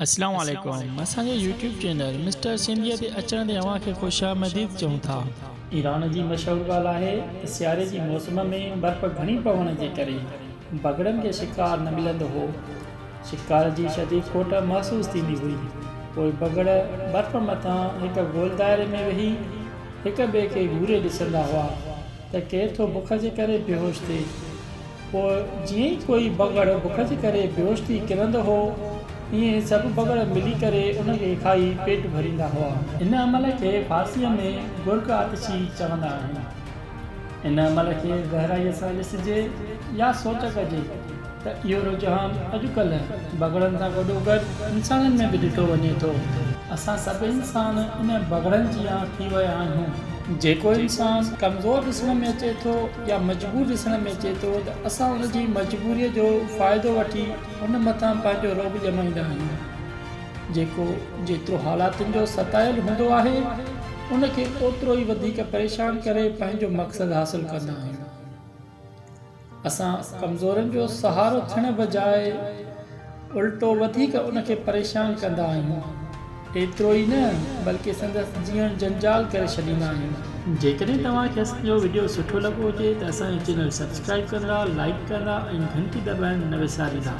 اسلام عليڪم اسان جي يوٽيوب چينل مسٽر سنڌيء تي اچڻ تي اوهان کي خوش آمديد چئون ٿا. ايران جي مشهور ڳالهه آهي ته سياري جي موسم ۾ برف گهڻي پوڻ جي ڪري بگهڙن کي شڪار نه ملندو هو. شڪار جي شديد کوٽ محسوس ٿيندي هئي. پوء بگهڙ برف مٿان هڪ گول دائري ۾ ويهي هڪ ٻئي کي گهوري ڏسندا هئا ته ڪير ٿو بک جي ڪري بيهوش ٿئي. پوء جيئن ئي ڪوئي بگهڙ بک جي ڪري بيهوش ٿي ڪرندو هو، تيئن ئي سڀ بگهڙ ملي ڪري ان کي کائي پيٽ ڀريندا هئا. ان عمل کي فارسيء ۾ گرگ آتشي چوندا آهن. ان عمل کي گهرائيء سان ڏسجي يا سوچ ڪجي ته اهو رجحان اڄڪلهه بگهڙن سان گڏوگڏ انسانن ۾ به ڏٺو وڃي ٿو. اسان سڀ انسان ان بگهڙن جيان ٿي ويا آهيون. جيڪو انسان ڪمزور ڏسڻ ۾ اچي ٿو يا مجبور ڏسڻ ۾ اچي ٿو ته اسان ان جي مجبوريء جو فائدو وٺي ان مٿان پنهنجو رعب ڄمائيندا آهيون. جيڪو جيترو حالاتن جو ستايل هوندو آهي ان کي اوترو ئي وڌيڪ پريشان ڪري پنهنجو مقصد حاصل ڪندا آهيون. اسان ڪمزورن جو سهارو ٿيڻ بجاء الٽو وڌيڪ ان کي پريشان ڪندا آهيون. ايترو ئي نه بلڪه سندس جيئڻ جنجال ڪري ڇڏيندا آهيون. جيڪڏهن توهان کي اسان جو وڊيو سٺو لڳو هجي ته اسان جو چينل سبسڪرائيب ڪندا، لائيڪ ڪندا ۽ گهنٽي دٻائڻ نه وساريندا.